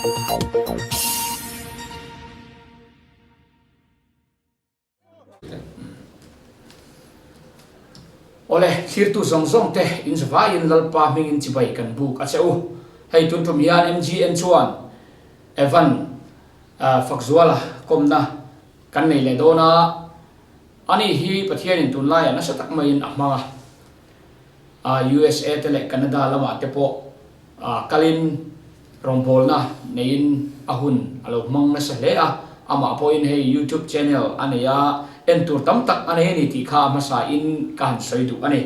Awle, thlirtu zawng zawng te in zavaiin Lalpa hmingin chibai kan buk a che u. Hei tun tum hian MGN chuan Evan Fakzuala kawmna kan nei leh dawn a, ani hi Pathianin tunlaiah nasa tak maiin a hmang a, USA te leh Canada lamah te pawh kalin rawngbawlna neiin a hun a lo hmang nasa hle a, amah pawhin hei YouTube channel a nei a, en tur tam tak a nei a ni tih kha a hmasa in ka han sawi duh a ni.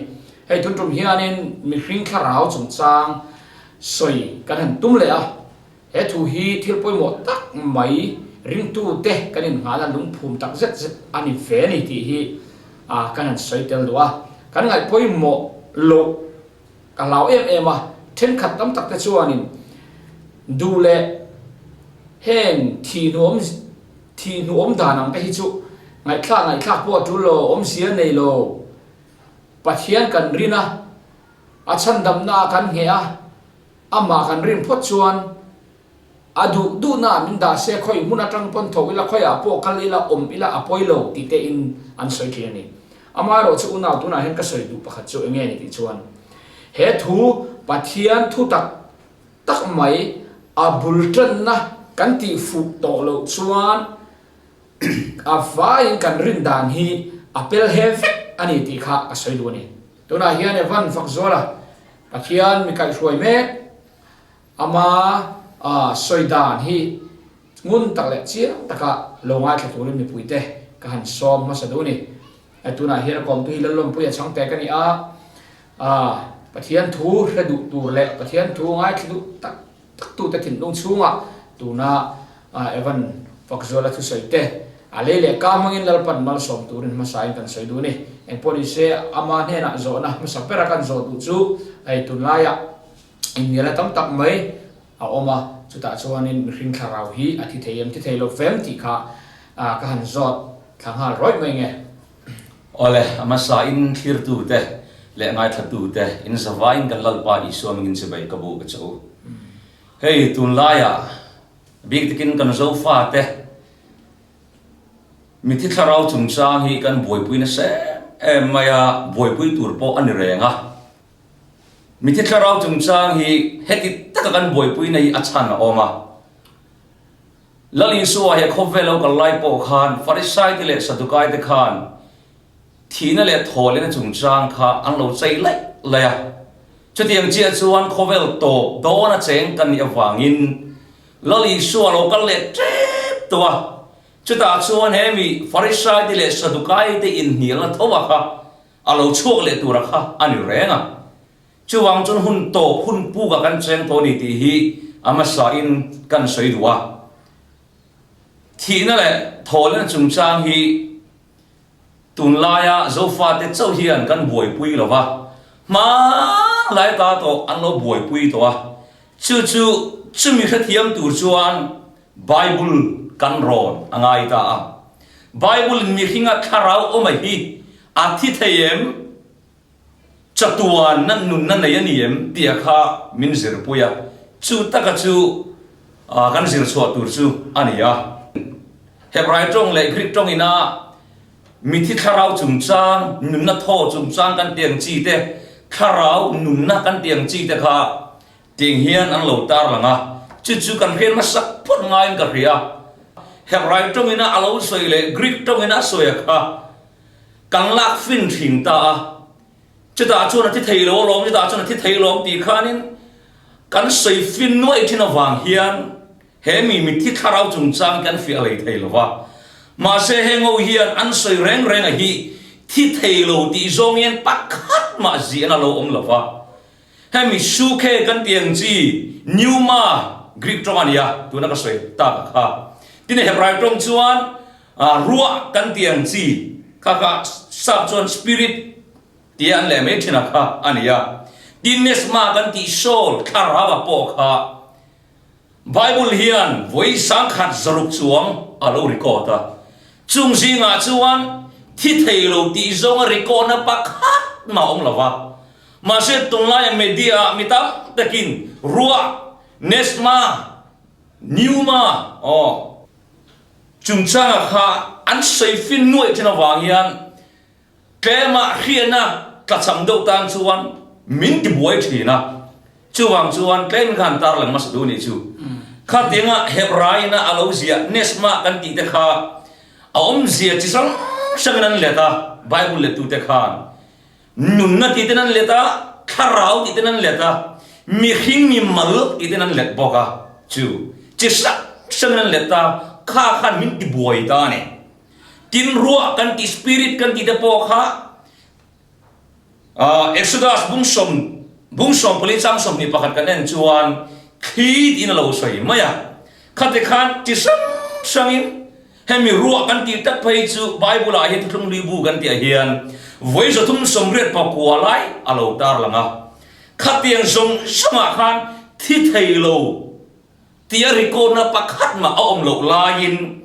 Hei tun tum hianin mihring thlarau chungchang sawi kan han tum leh a, he thu hi thil pawimawh tak mai ringtute kan innghalna lungphum tak zet zet a ni ve a ni tih hi kan han sawi tel duh a, kan ngaih pawimawh loh Ka hlau em em a, thenkhat tam tak te chuanin duh leh heng thihnuam thihnuam dan ang te hi chu ngaihthlak ngaihthlak pawh a tul lo, awmzia nei lo. Pathian kan rin a, a chhandamna ah kan ngheh a, amah kan rin phawt chuan A duh duhna min dah se khawi hmun atang pawn tho ila khawiah pawh kal ila awm ila a pawi lo tih te in an sawi thin a ni. Amaherawh chu unau tunah hian ka sawi duh pakhat chu enge ni tih chuan he thu Pathian thu tak tak mai a bul tanna kan tih fuh tawh loh chuan a vaiin kan rin dan hi a pel he vek a ni tih kha ka sawi duh a ni. Tunah hian Evan Fakzuala Pathian mi kaihhruai mek Ama sawi dan hi ngun tak leh chiang taka lo ngaithla turin mipuite ka han sawm hmasa duh a ni. Tunah hian a kawmtu hi Lalawmpuia chhangte ka ni a, Pathian thu hre duh tur leh Pathian thu ngaithla duh tak tak tute thinlung chhungah tuna Evan Fakzuala thusawi te a lei leh ka hmangin Lalpan malsawm turin hmasain kan sawi duh a ni. Engpawhnise ama hnenah zawhna hmasa bera kan zawh duh chu hei tunlaiah Inniala tam tak mai a awm a, chutah chuanin mihring thlarau hi a thi thei em, thi thei lo fem tih kha ka han zawt thla nghal rawih mai nge. Awle, a hmasa in thlirtute leh ngaithlatute in zavaiin kan Lalpa Isua mingin chibai ka bu ka che u. Hei tunlaiah bik takin kan Zofate mithi thlarau chungchang hi kan buaipui nasa em em mai a, buaipui tur pawh a ni reng a. Mithi thlarau chungchang hi heti taka kan buaipuina hi a chhan a awm a. Lal Isua he khawvel lo kal lai pawh khan Farisai te leh Sadukai te khan thihna leh thawhlehna chungchang kha an lo chei laih laih a. Chutiang chiah chuan khawvel tawp dawn a cheng kan nih avangin Lal Isua lo kal leh tep tawh a. Chutah chuan he mi Farisai te leh Sadukai te inhnialna tho a kha A lo chhuak leh tura kha a ni reng a. Chuvang chuan hun tawp hun pukah kan cheng tawh a ni tih hi a hmasain kan sawi duh a. Thihna leh thawhlehna chungchang hi tunlaia Zofate chauh hian kan buaipui lo va, hmanglai ta tawh an lo buaipui tawh a. Chu chu chumi hrethiam tur chuan Bible kan rawn a ngai ta a. Bible-in mihringa thlarau awm a hi a thi thei em? Chatuan na nunna nei a ni em? Tia kha min zirpui a. Chu taka chu kan zir chhuah tur chu a ni a. Hebrai tawng leh Greek tawngin a mithi thlarau chungchang, nunna thaw chungchang kan tih ang chi te, thlarau nunna kan tih ang chi te kha Tiang hian an lo tarlang a, chu chu kan hriat hmasak phawt ngaiin ka hria. Hebrai tawngina a lo sawi leh Greek tawngina a sawi a kha kan lak fin thin ta a, chutah chuan a thi thei lo alawm, chutah chuan a thi thei lo tih khanin kan sawi fin nuaih thin avang hian he mi mitthi thlarau chungchang kan fiah lei thei lo va. Mahse heng ho hian an sawi reng reng a hi thi thei lo tih zawng hian pakhat mah ziahna lo awm lo va. Hemi Sukhe kan tih ang chi Pneuma Greek tawng a ni a, tuna ka sawi tak a kha. Tin Hebrai tawng chuan ruah kan tih ang chi kha kha sap chuan spirit tia an leh mai thin a kha a ni a. Tin Nesma kan tih soul, thlarau a pawh kha Bible hian vawi 1600 chuang a lo record a. Chung zingah chuan thi thei lo tih zawnga record na pakhat mah a awm lo va. Mahse tunlaia media ah mi tam takin ruah, nesma, Pneuma, aw, chungchanga kha an sawi fin nuaih thin avang hian tlema hriatna tlachham deuh tan chuan min tibuai thin a. Chuvang chuan tlem khan tarlang hmasa duh nih chu. Khatianga Hebraina a lo ziah Nesma kan tih te kha a awmzia chi hrang hrangin an let a, Bible lettute khan nunna tih ten an let a, thlarau tih ten an let a, mihring mi mal tih ten an let bawk a, chu chi hrang hrangin an let a, kha khan min tibuai ta a ni. Tin ruah kan tih spirit kan tih te pawh kha Exodus bung sawm bung 14 chang 21 kan en chuan thli tiin a lo sawi mai a. Khati khan chi hrang hrangin hemi ruah kan tih tak phei chu Bible ah hian Thuthlung Hlui bu kan tihah hian vawi 389 lai a lo tarlang a. Khatiang zawng zawngah khan thi thei lo Tia record-na pakhat mah a awm loh laiin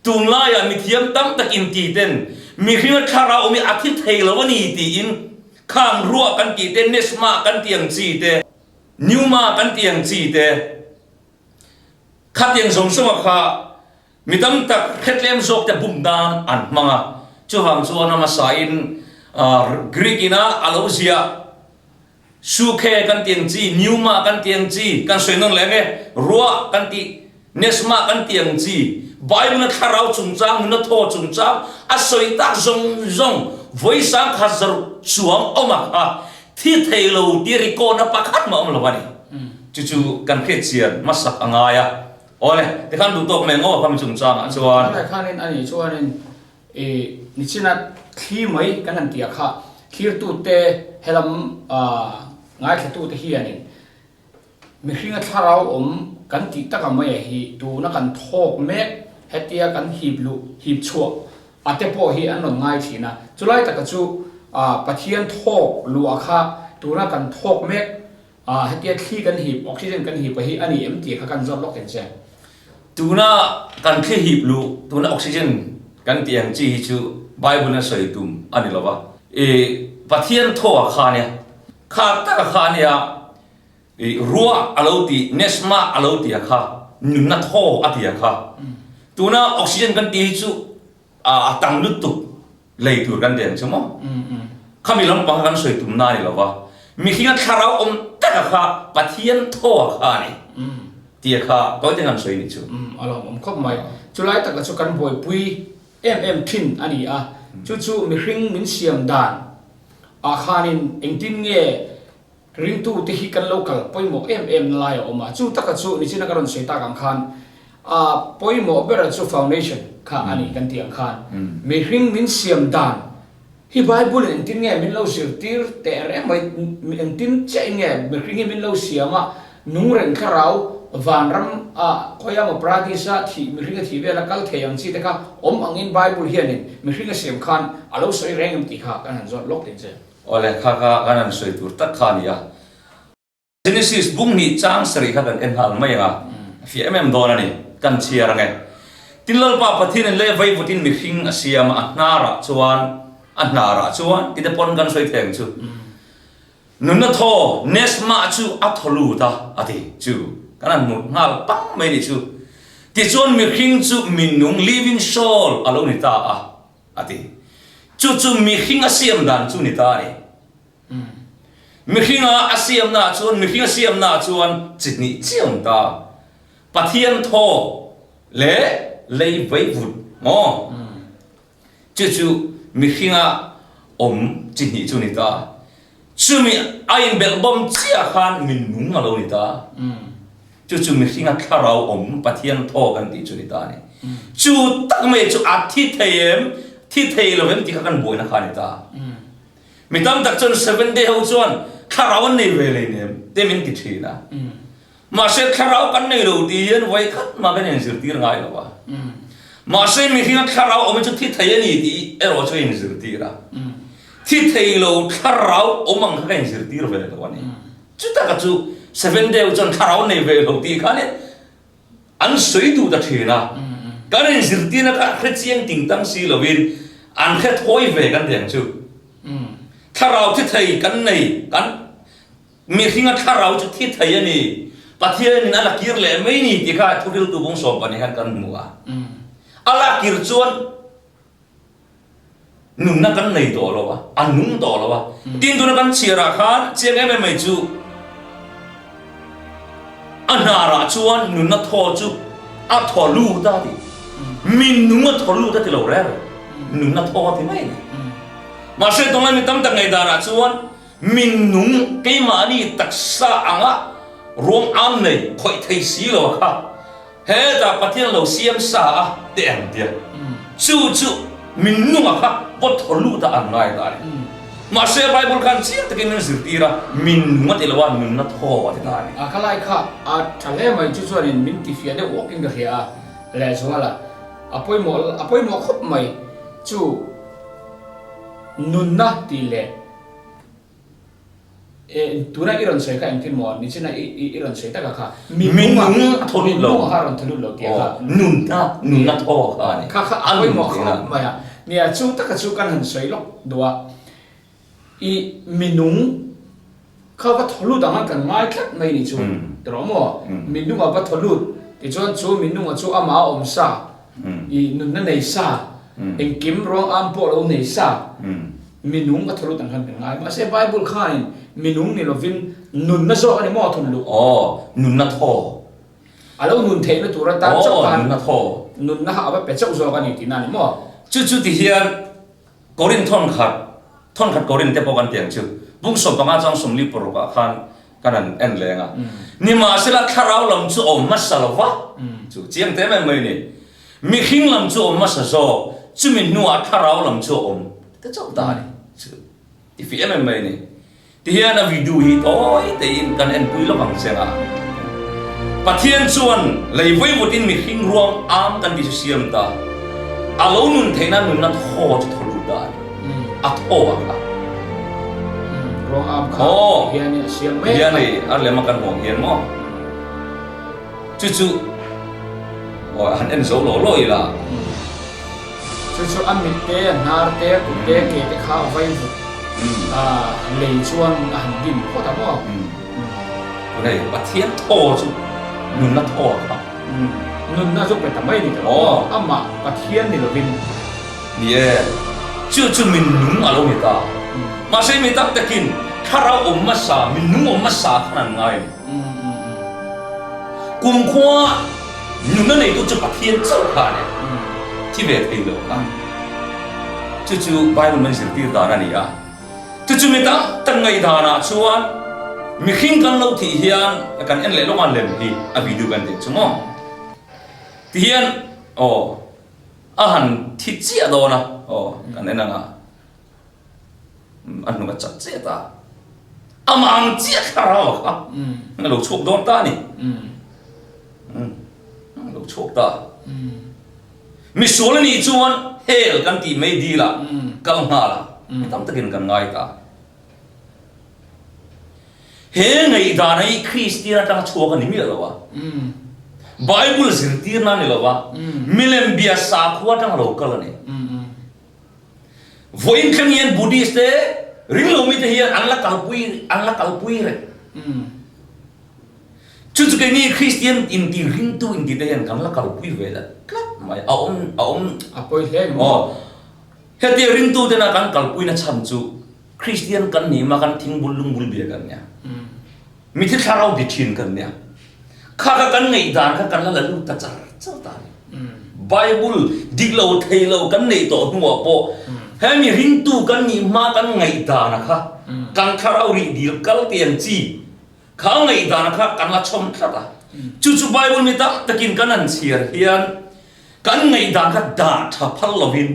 tunlaiah mithiam tam tak inti ten mihringa thlarau awm hi a thi thei lo a ni tiin khang ruah kan tih te, nesma kan tih ang chi te, pneuma kan tih ang chi te khatiang zawng zawnga kha mi tam tak hretlem zawk te bum nan an hmang a. Chuvang chuan a hmasain Greek ina a lo ziah. Sukhe kan ti ang chi, Pneuma kan ti ang chi, kan sawi nawn leh ang e, Ruah kan ti, Nesma kan ti ang chi, Bible-a thlarau chungchang, nuna thaw chungchang a sawi tak zawng zawng vawi sangkhat zaruk chuang awm a kha thi thei lo tia record-na pakhat mah awm lo a ni. Chu chu kan hriat chian hmasak a ngai a. Awle, tikhan duh tawk mai ang aw khami chungchangah chuan. Tunah khanin a nih chuanin I nichina thli mai kan han tih ah kha thlirtute helam ngaithlatute hianin mihringa thlarau awm kan tih tak ang mai hi tuna kan thawk mek hetia kan hip luh hip chhuah a te pawh hi an rawn ngai thin a. Chulai taka chu Pathian thawk luh ah kha tuna kan thawk mek A, hetia thli kan hip, oxygen kan hip a hi a ni em tih kha kan zawt lawk em che? Tuna kan thli hip luh, tuna oxygen kan tih ang chi hi chu Bible-in a sawi tum a ni lo va. I Pathian thaw a kha ania, kha tak a kha ania, i ruah a lo tih, nesma a lo tih a kha, nunna thaw a tih a kha. Tuna oxygen kan tih hi chu a tam lutuk. Lei tur kan den chu maw? Khami lampang kha kan sawi tumna a ni lo va, mihringa thlarau awm taka kha Pathian thaw a kha a ni tia kha tawi te kan sawi nih chu. A lawmawm khawp mai. Chulai taka chu kan buaipui em em thin a ni a, chu chu mihring min siam dan ah khanin engtin nge Ringtute hi kan lo kal pawimawh em em na lai a awm a, chu taka chu nichina ka rawn sawi tak ang khan a pawimawh bera chu foundation kha a ni kan tih ang khan mihring min siam dan hi Bible in engtin nge min lo zirtir teh reng mai, engtin chiah in nge mihring hi min lo siam a, nung reng thlarau vanram ah khawi emaw paradis a thih mihring a thih vel a kal thei ang chi te kha awm angin Bible hianin mihring a siam khan a lo sawi reng em tih kha kan han zawt lawk thin che. Awle, kha kha kan han sawi tur tak kha a ni a. Genesis bung hnih chang sarih kha kan en nghal mai ang a, a fiah em em dawn a ni, kan chhiar ang e. Tin Lalpa Pathianin lei vaivutin mihring a siam a, a hnarah chuan, a hnarah chuan, tite pawn kan sawi thei ang chu. Nunna thaw, Nesmah chu a thaw lut a, a ti chu. Kan han hmu nghal pang mai a nih chu. Tichuan mihring chu minung, living soul, a lo ni ta a. A ti. Chu chu mihring a siam dan chu ni ta a ni. Mihringa a siamnaah chuan, mihring a siamnaah chuan chi hnih chiah awm ta. Pathian thaw leh lei vaivut maw? Chu chu mihringa awm chi hnih chu ni ta. Chumi a inbelhbawm chiah khan minung a lo ni ta. Chu chu mihringa thlarau awm Pathian thaw kan tih chu ni ta a ni. Chu tak mai chu a thi thei em, thi thei lo em tih kha kan buaina kha a ni ta. Mi tam tak chuan Seventh Day ho chuan thlarau an nei ve lei nem te min ti thin a. Mahse thlarau kan nei lo tih hian vawi khat mah kan inzirtir ngai lo a. Mahse mihringa thlarau awm hi chu thi thei a ni tih erawh chu a inzirtir a. Thi thei lo thlarau awm ang kha ka inzirtir ve lo a ni. Chutaka chu Seventh Day chuan thlarau nei ve lo tih khan an sawi duh ta thin a. Kan inzirtirna kha hre chiang ting tang si lovin an hre thawi ve kan ti ang chu. Thlarau thi thei kan nei kan Mihringa thlarau chu thi thei a ni. Pathianin a la kir leh mai ni tih kha thuriltu bung 12 hian kan hmu a. A la kir chuan nunna kan nei tawh lo a, a nung tawh lo a. Tin tuna kan chhiarah khan chiang em em mai chu a hnarah chuan nunna thaw chu a thaw lut a ti. Mi nung a thaw lut a ti lo reng, nunna thaw a ti mai a ni. Mahse tunlai mi tam tak ngaihdanah chuan mi nung keimahni taksa anga ruang am nei khawih thei si lo a kha. Hetah Pathian lo siam sa a teh ang tia chu chu min nunga kha vaw thaw lut a an ngai ta a ni. Mahse Bible khan chiang takin min zirtir a, min nung a ti lo a, nunna thaw a ti ta a ni. A ka lai kha a tha hle mai chu chuanin min ti fiah deuh uak in ka hria a, lehzuala a pawimawh a pawimawh khawp mai chu nunna tih leh E, tuna i rawn sawi kha engtin maw? Nichina i, i, i rawn sawi taka kha. Mi nung a thaw lut lo. Mi nung kha a rawn thaw lut lo tih kha. Aw, nunna, nunna thaw kha a ni. Kha kha a pawimawh khawp mai a. Nia, chu taka chu kan han sawi lawk duh a. I mi nung kha va thaw lut ang a kan ngai tlat mai ni chu. Ti rawh maw? Mi nung a va thaw lut, tichuan chu mi nunga chu amah a awm sa, i nunna nei sa, engkim ruang am pawh lo nei sa, Minung a thaw lut ang khan kan ngai. Mahse Bible khanin minung ni lovin nunna zawk a ni maw a thun luh? Aw, nunna thaw. A lo nun theihna tur atan chauh khan. Aw, nunna thaw. Nunna kha a va pe chauh zawk a ni tihna a ni maw? Chu chu ti hian Korin thawnkhat, thawnkhat Korin te pawh kan ti ang chu, bung 15 chang 46 ah khan kan han en leng a. Nimahsela thlarau lam chu a awm hmasa lo va, chu chiang te em mai a ni. Mihring lam chu a awm hmasa zawk, chumi hnuah thlarau lam chu a awm ta chauh ta a ni. Chu ti fih em em mai a ni. Tihian a video hi tawi teiin kan enpui lawk ang cheng a. Pathian chuan lei vawivutin mihring ruang am kan tih chu siam ta. A lo nun theihna nunna thaw chu thaw lut ta a ni. A thaw a kha. Ruang am kha hian a siam mek a. Hian hei a lem a kan hmuh ang hian maw. Chu chu aw han en zo lo lo ila. Chu chu a mit te, a hnar te, a kut te, ke te kha a vai vut a lei chuan a han din phawt a maw. Tunei Pathian thaw chu nunna thaw a kha. Nunna chu pe ta mai ni ta lo maw. Amah Pathian ni lovin. Ni e, chu chu min nung a lo ni ta. Mahse mi tak takin thlarau awm hmasa, min nung awm hmasa khan an ngai a ni. Kumkhua nunna neitu chu Pathian chauh kha a ni. Thi ve thei lo kha. Chu chu Bible min zirtir dan a ni a. Chu chu mi tam tak ngaihdanah chuan mihring kan lo thih hian kan en leh lawk a lem hi a video kan tih chu maw. Tihian aw a han thi chiah dawn a aw kan en ang a. A hnung a chat chiah ta. Amah ang chiah thlarau a kha a lo chhuak dawn ta a ni. A lo chhuak ta. Misual a nih chuan hel kan tih mai dil ah kal nghal a, mi tam takin kan ngai ta. He ngaihdan hi Kristian atanga chhuak a ni miah lo a. Bible zirtirna a ni lo a, milem bia sakhua atanga lo kal a ni. Vawiin thleng hian Buddhist te ringlo mite hian an la kalpui an la kalpui reng. Chu chu keini Kristian inti ringtu inti te hian kan la kalpui ve la tlat mai a awm a awm A pawi hle ni maw? Aw. Hetia ringtu tena kan kalpuina chhan chu Kristian kan ni ma kan thingbul lungbul bia kan nia. Mithi thlarau bi thin kan nia. Kha kha kan ngaihdan kha kan la la lut ta char char ta a ni. Bible dik lo thei lo kan neih tawh hnuah pawh hemi ringtu kan nih hma kan ngaihdan a kha kan thlarau rih dil kal tiang chi kha ngaihdan a kha kan la chhawm tlat a. Chu chu Bible mi tam takin kan han chhiar hian Kan ngaihdan kha dah tha phal lovin,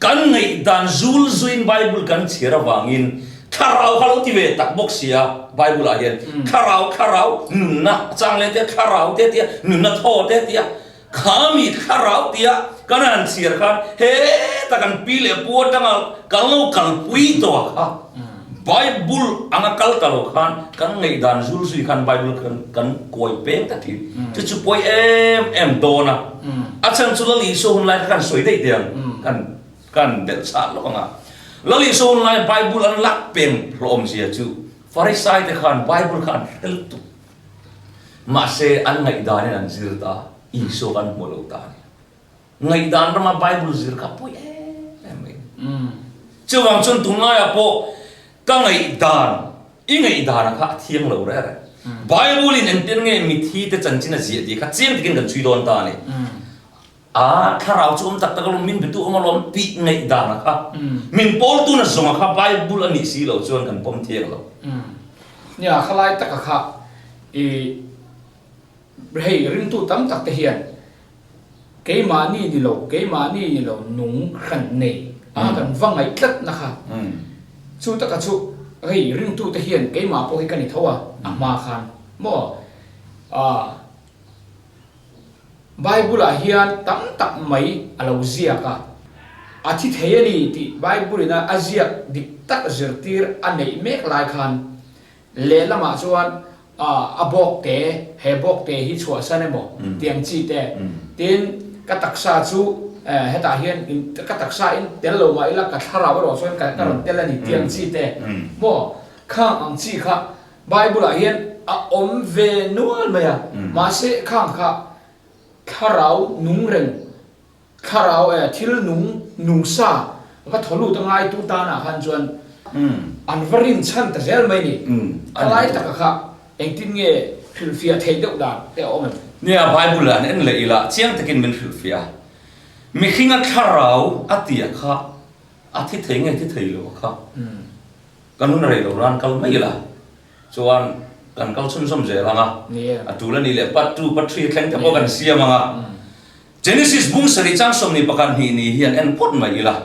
kan ngaihdan zul zuin Bible kan chhiar avangin thlarau kha lo ti ve tak bawk sia, Bible ah hian thlarau thlarau nunna a chang leh tia, thlarau te tia, nunna thaw te tia, kha mi thlarau tia kan han chhiar khan heta kan pi leh pu atanga kan lo kalpui tawh kha Bible anga kal ta lo khan kan ngaihdan zul zui khan Bible kan kan kawi peng ta thin. Chu chu pawi em em dawn a. A chhan chu Lal Isua hun lai kha kan sawi daih teh ang. Kan kan belh chah lawk ang a. Lal Isua hun lai Bible an lak peng hlawm zia chu Pharisai te khan Bible kha an hre lutuk. Mahse, an ngaihdanin an zir ta, Isua kan hmu lo ta a ni. Ngaihdan rama Bible zir kha pawi em em mai. Chuvang chuan tunlaiah pawh ka ngaihdan, i ngaihdana kha a thiang lo reh reh. Bible in engtin nge mithi te chanchin a ziah tih kha chiang takin kan chhui dawn ta a ni. A thlarau chu awm tak tak alawm, min bitu awm alawm tih ngaihdana kha min pawltuna zawnga kha Bible a nih si loh chuan kan pawm thiang lo. Nia, khalai taka kha i hei ringtu tam tak te hian Keimahni ni lo, keimahni ni lo nung hran nei a kan va ngaih tlat na kha. Chu taka chu hei ringtute hian keimah pawh hi ka ni tho a, a hma khan maw ah Bible ah hian tam tak mai a lo ziak a, a thi thei a ni tih Bible in a ziak dik tak zirtir a neih mek lai khan Lehlamah chuan a bawk te, he bawk te hi chhuahsan emaw tiang chi te, tin ka taksa chu hetah hian ka taksa in tel lo mah ila ka thlarau erawh chuan ka rawn tel a ni tiang chi te maw khang ang chi kha Bible ah hian a awm ve nual mai a, mahse khang kha thlarau nung reng Thlarau e, thil nung, nung sa va thaw lut a ngaitu tanah khan chuan an va rin chhan ta zel mai ni. A lai taka kha engtin nge hrilhfiah theih deuh dan te a awm em? Nia, Bible ah an en leh ila chiang takin min hrilhfiah a. Mihringa thlarau a tia kha a thi thei nge thi thei lo a kha kan hun rei lo ran kal mai ila chuan kan kal chhunzawm zel ang a, a tul a nih leh part two, part three thleng te pawh kan siam ang a. Genesis bung sarih chang 21 hnih ni hian en phawt mai ila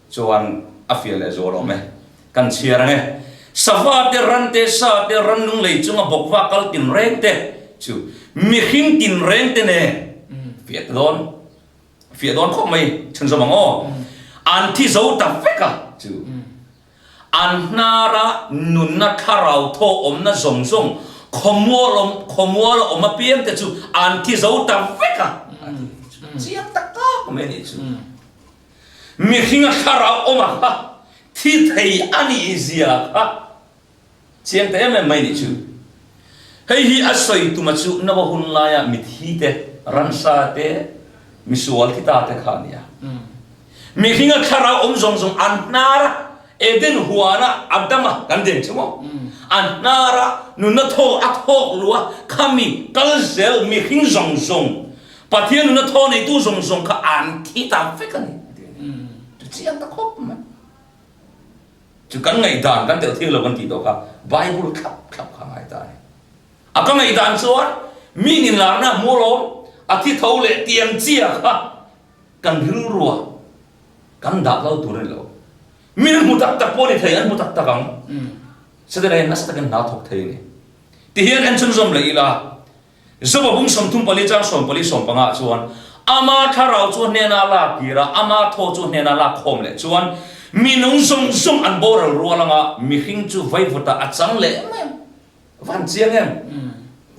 chuan a fiah leh zual awm e. Kan chhiar ang e. Sava te, ran te, sa te, rannung lei chunga bawkva kal tinreng te chu mihring tinreng te nen fiah ta dawn fiah dawn khawp mai chhunzawm ang aw. An thi zo ta vek a chu. An hnara nunna thlarau thaw awmna zawng zawng, khawmual awm, khawmual a awm apiangte chu an thi zo ta vek a, a ti chu. Chiang tak tak mai a nih chu. Mihringa thlarau awma kha thi thei a nih zia kha chiang ta em em mai a nih chu. Hei hi a sawi tuma chu Noa hun laia mithi te, ransa te, misual thi ta te kha a ni a. Mihringa thlarau awm zawng zawng an hnar a, Eden huana Adama kan den chu maw? An hnar a, nunna thawk a thawk lu a, khami kal zel mihring zawng zawng, Pathian nunna thaw neitu zawng zawng kha an thi ta vek a ni a ti a ni. Chu chiang ta khawp mai. Chu kan ngaihdan kan telh thil lo kan tih tawh kha Bible thlap thlap kha ngai ta a ni. A ka ngaihdan chuan mi inlarna hmu alawm, a thi tho leh tiang chia kha Kan rilrua kan dah lo tur a ni lo. Mi an hmu tak tak pawh a ni thei, an hmu tak tak ang. Setana hian nasa takin hna thawk thei a ni. Tihian en chhunzawm leh ila, Joba bung 34 chang 14 15 ah chuan, Ama thlarau chu hnena lak kir a, ama thaw chu hnena lak khawm leh chuan, mi nung zawng zawng an boral rual anga mihring chu vaivutah a chang leh mai ang. Van chiang em?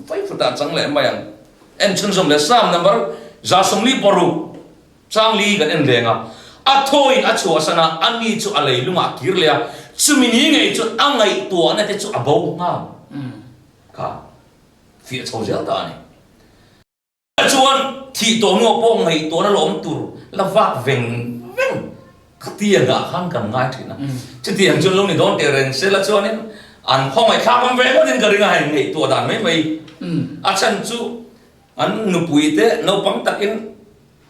Vaivutah chang leh mai ang. En chhunzawm leh Psalm number 46 chang li kan en reng a. A thawin a chhuahsan a, a ni chu a leilungah a kir leh a, chumi ni ngei chuan a ngaihtuahna te chu a bo nghal kha fiah chho zel ta a ni. Chuan thih tawh hnuah pawh ngaihtuahna la awm tur la vak veng veng khatiang ah khan kan ngai thin a. Chutiang chuan lo ni dawn teh reng se la chuanin an khawngaihthlak awm ve ngawtin ka ring a hei ngaihtuah dan mai mai. A chhan chu an nupui te naupang takin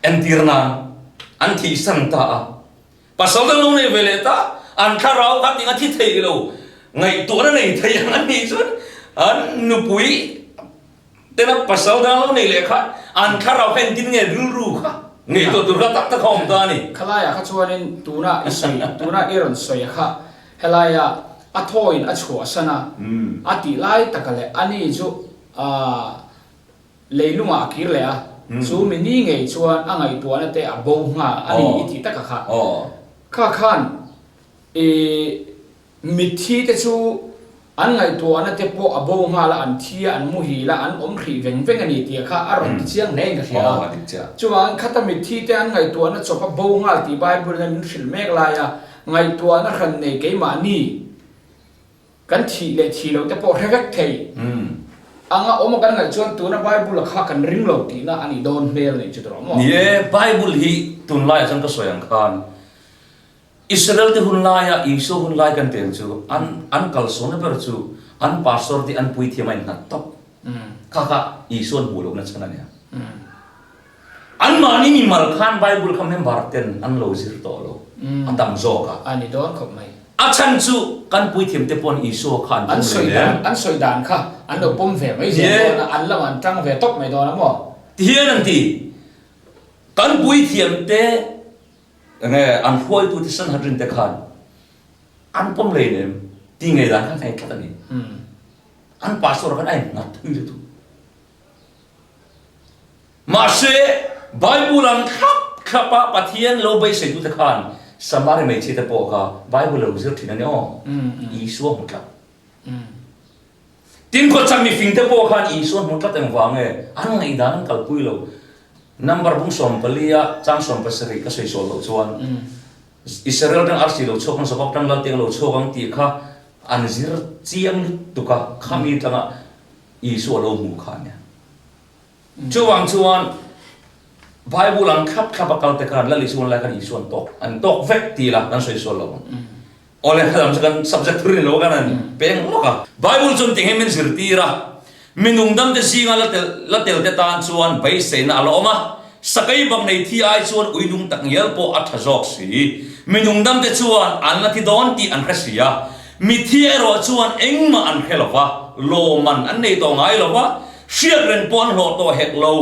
entir nan an thihsan ta a. Pasal dang lo nei ve leh ta, an thlarau kha tinga thi thei lo ngaihtuahna nei thei ang an nih chuan an nupui Tena pasal dang lo nei leh kha an thlarau kha engtin nge rilru kha ngaihtuah tur kha tak tak a awm ta a ni. Khalaiah kha chuanin tuna i sawi, tuna i rawn sawi a kha helaia a thawin a chhuahsan a, a tih lai taka leh ani chu aah leilungah a kir leh a, chu mi ni ngei chuan a ngaihtuahna te a bo nghal a ni i tih taka kha. Kha khan i Mitthi te chu an ngaihtuahna te pawh a bo nghal a, an thi a, an muhil a, an awm hrih veng veng a ni tih kha a rawn ti chiang hle in ka hria a. Chuvangin khata mitthi te an ngaihtuahna chawp a bo nghal tih Bible in a min hrilh mek lai a, ngaihtuahna hran nei keimahni kan thih leh thih loh te pawh hre vek thei. Anga awm a kan ngaih chuan tuna Bible-a kha kan ring lo tihna a nih dawn hmel nih chu tawh maw? Ni e, Bible hi tunlaiah chuan ka sawi ang khan Israel te hun laia Isua hun lai kan tih ang chu an an kalsawnna ber chu an pastor te an puithiam a innghat tawp. Kha kha Isua an hmuh lohna chhan a nia. Anmahni mimal khan Bible kha member ten an lo zir tawh lo a tam zawk a. A ni dawn khawp mai. A chhan chu kan puithiam te pawn Isua kha an pawm reng em? An sawi dan kha an lo pawm ve mai zel dawn a, an lamah an tang ve tawp mai dawn a maw? Tihian an ti, kan puithiam te enge an hruaitu te Sanhedrin te khan an pawm reng em? Ti ngei dan khan a thleng tlat a ni. An pastor khan a innghat thui lutuk. Mahse, Bible ang thlap thlapa Pathian lo beiseitute khan Samari hmeichhiate pawh kha Bible lo zir thin a ni aw. Isua hmu tlat. Tin, khawchhak mifingte pawh khan Isua hmu tlat engvang nge an ngaihdan an kalpui lo. Number bung sawmpalia chang 70 ka sawi sual loh chuan Israel tang arsi lo chhuak ang, Jakob tang Laltiang lo chhuak ang tih kha an zir chiang lutuk a, khami tanga Isua lo hmuh kha a nia. Chuvang chuan Bible ang thlap thlap a kal te khan Lal Isua lai khan Isua an tawk an tawk vek ti ila kan sawi sual lo ang. Awle helam chu kan subject thur ni lo kan an peng lawk a. Bible chuan tinge min zirtir a, mi nungdam te zinga la tel la tel te tan chuan beiseina a la awm a, sakei bak nei thi ai chuan ui lung tak ngial pawh a tha zawk si. Mi nungdam te chuan an la thi dawn tih an hre si a, Mithi erawh chuan engmah an hre lo va, lawman an nei tawh ngai lo va, hriat reng pawh an hlawh tawh hek lo.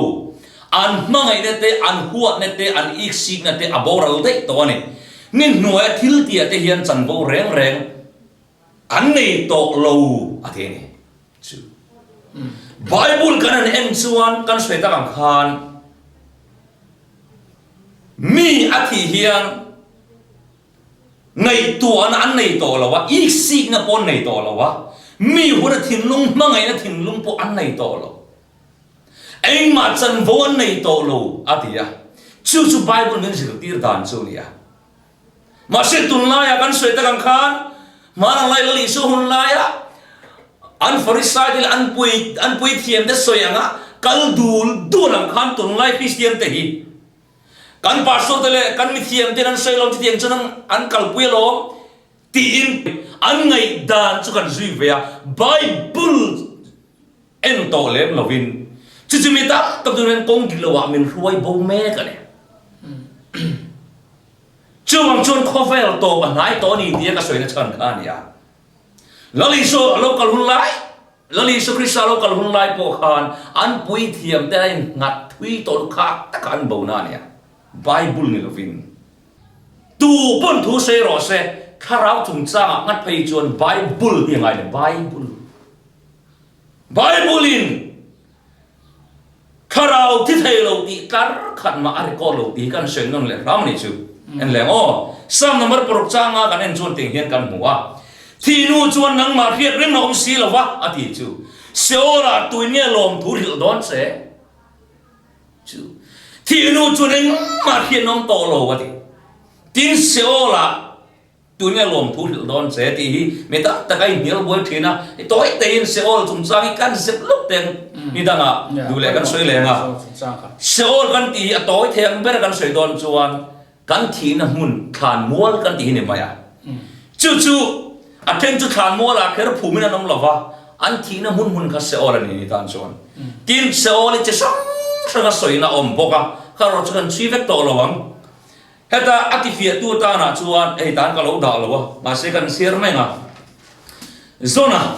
An hmangaihna te, an huatna te, an iksikna te a boral daih tawh a ni. Ni hnuaia thil tihah te hian chanvo reng reng an nei tawh lo a ti a ni. Chu Bible kan han en chuan kan sawi tak ang khan mi a thih hian, Ngaihtuahna an nei tawh lo a, iksikna pawh an nei tawh lo a, mi huna thinlung hmangaihna thinlung pawh an nei tawh lo. Engmah chanvo an nei tawh lo, a ti a. Chu chu Bible min zirtir dan chu a ni a. Mahse tunlaia kan sawi tak ang khan, hmanang lai Lal Isua hun laia an Farisai te leh an pui an puithiam te sawi anga kal dul dul ang khan tunlai Kristian te hi Kan pastor te leh kan mithiam ten an sawi lawm chutiang chuan an kalpui alawm tiin an ngaihdan chu kan zui ve a, Bible en tawh lem lovin chu chu mi tam tak chu hian kawng dik loah min hruai bo mek a ni. Chuvang chuan khawvel tawp a hnai tawh a ni tia ka sawina chhan kha a ni a. Lal Isua a lo kal hun lai, Lal Isua Krista a lo kal hun lai pawh khan an puithiam te a innghat thui tawh lu khak taka an bona a nia. Bible ni lovin tu pawn thu sawi rawh se, thlarau chungchangah nghat phei chuan Bible hi a ngai lo, Bible. Bible-in Thlarau thi thei lo tih tlar khat mah a record lo tih hi kan sawi nawn leh hram a nih chu. En leng aw. Psalm number paruk changa kan en chuan tiang hian kan hmu a. Thih nu chuan nangmah hriat reng a awm si lo va a ti chu. Seol-ah tuin nge lawmthu hrilh dawn che? Chu. Thih nu chuan engmah hriat an awm tawh lo a ti. Tin Seol-ah Tun nge lawmthu hrilh dawn che tih hi mi tam tak a inhnial buai thin a, i tawi teiin Seol chungchang hi kan zep lawk teng ni dangah duh leh kan sawi leng a. Seol kan tih hi a tawi thei ang ber kan sawi dawn chuan kan thihna hmun thlanmual kan tih hi ni mai a. Chu chu a then chu thlanmualah kher phumin an awm lo va, an thihna hmun hmun kha Seol a ni ni tan chuan. Tin, Seol hi chi hrang hranga sawina a awm bawk a, kha erawh chu kan chhui vek tawh lo ang. Heta a tifiahtu atanah chuan hei tan ka lo dah lo a, mahse kan chhiar meng a. Zona